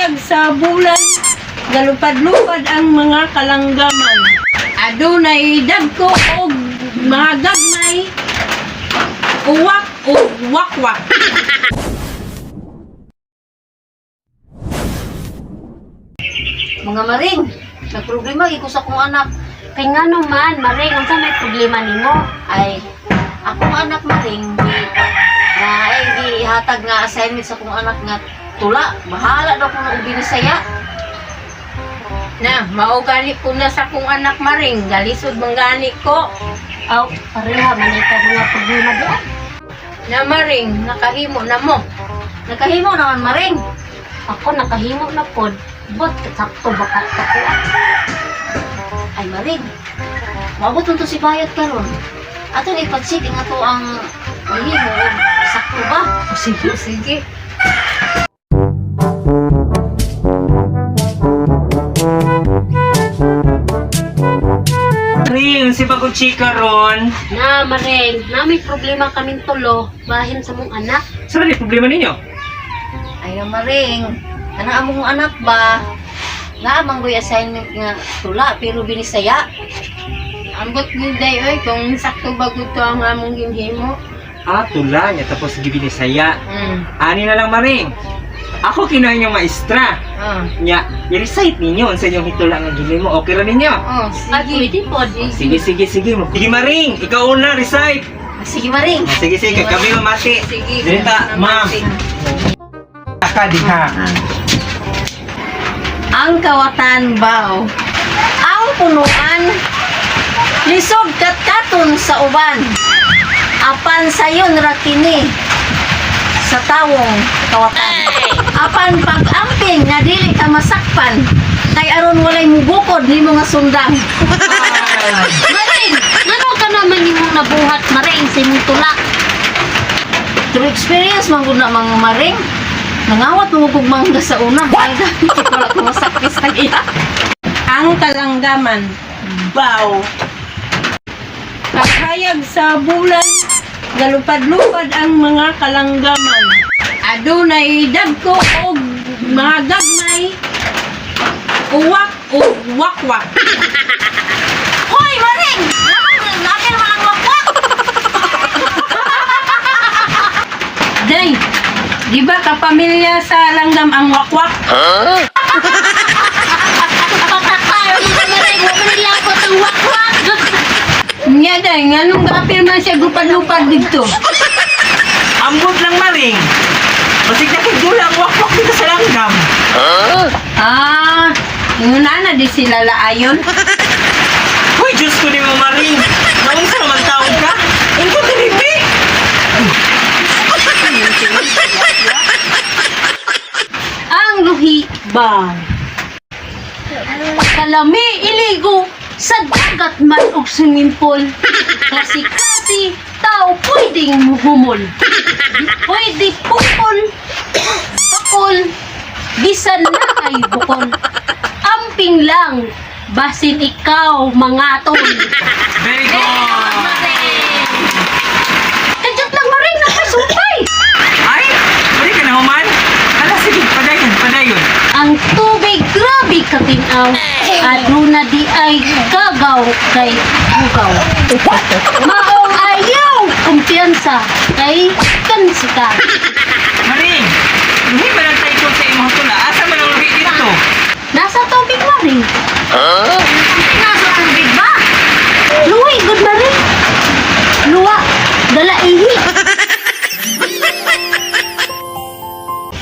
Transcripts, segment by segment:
Pagkahayag sa bulan, galupad-lupad ang mga kalanggaman. Adunay dagko og mga gagmay, uwak og wakwak. Mga maring, nagproblema gyud ko sa akong anak. Kay ngano man, Maring, unsa may problema nimo? Ay, akong anak maring, di, na ay gihatag nga assignment sa akong anak nga tula. Bahala daw kung og binisaya. Na, mao gani ko na sa akong anak maring, galisod man gani ko. Aw, pareha man ikaw mga problema diay. Na maring, nakahimo na mo. Nakahimo naman maring. Ako nakahimo na pod. But sakto ba ka ako? Ay maring, maabot to si Bayot karon. Ato ni ipatsik ang ato ang nihimo og sakto ba? Sige, sige. Ring, si Bagong Chika ron. Na, Maring, na may problema kaming tulo bahin sa mong anak. Saan ba problema ninyo? Ay na maring, kanang among anak ba? Naa man goy assignment nga tula pero binisaya. Ambot gud day oy kung sakto ba gud to ang among ginhimo. Ah, tula niya tapos gibinisaya. Ani na lang maring. Ako kinuha yung maestra. Ah. Nya, i-recite ninyo unsa inyong hitula nga ginhimo. Okay ra ninyo? Oh, Ay, sige. pwede pod. Sige, sige, sige. Sige maring, ikaw una recite. Sige maring. Sige, sige, kami mamati. Sige. Dirita, ma'am. Aka diha. Ang kawatan bao. Ang punuan lisod katkaton sa uban. Apan sayon ra kini sa tawong kawatan. Apan pag-amping nga dili ka masakpan kay aron walay mubukod nimo nga sundang. Maring, ngano ka naman nimong nabuhat, Maring, sa imong tula? Through experience man gud na mga maring. Nangawat mo kog mangga sa una, mangga wala ko masakit sa iya. Ang kalanggaman, baw. Pagkahayag sa bulan, galupad-lupad ang mga kalanggaman. Adunay dagko og mga gagmay, uwak og wakwak. Hoy maring! Nakin man ang wakwak. Day, di ba kapamilya sa langgam ang wakwak? Patakar mo ka, Maring, wa man nilakot ang wakwak. Nga day, nganong gaapil man siya lupad-lupad dito. Ambot lang maring. Basig na kay dula ang wakwak dito sa langgam. Ah, nguna na di sila laayon. Hoy, Diyos ko ni mo maring. Naunsa naman taon ka? Ingko diribi. Ang luhi ba? Kalami iligo sa dagat man og swimming pool. Kasi kasi tao pwedeng muhumol. Pwede pupol, pakol, bisan na ay bukol. Amping lang, basin ikaw mga tol. Very good. Kadyot lang maring nakasupay. Ay, pwede ka na human. Hala, sige, padayon, padayon. Ang tubig grabe katinaw. Aduna di ay kagaw kay hugaw. Maong ayaw kumpiyansa kay kansika. Maring, luhi ba lang tayo sa imong tula? Asa man ang luhi dito? Nasa tubig maring. Nasa tubig ba? Luwi good maring. Luwa dala ihi.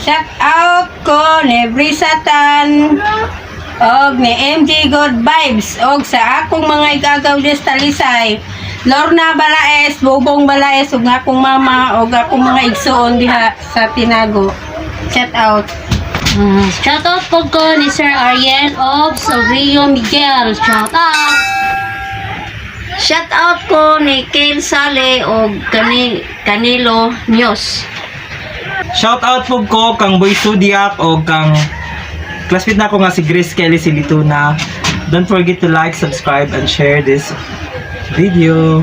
Shout out ko ni Brisa Tan og ni MJ Good Vibes og sa akong mga igagaw des Talisay. Lorna Balaes, Bobong Balaes ug akong mama ug akong mga igsuon diha sa Tinago. Shout out. Shout out po ko ni Sir Ariel of Rio Miguel. Shout out. Shout out ko ni Kale Sale og Canilo News. Shout out po ko kang Boy Sudiak o kang classmate na ako nga si Grace Kelly Silituna. Don't forget to like, subscribe, and share this video.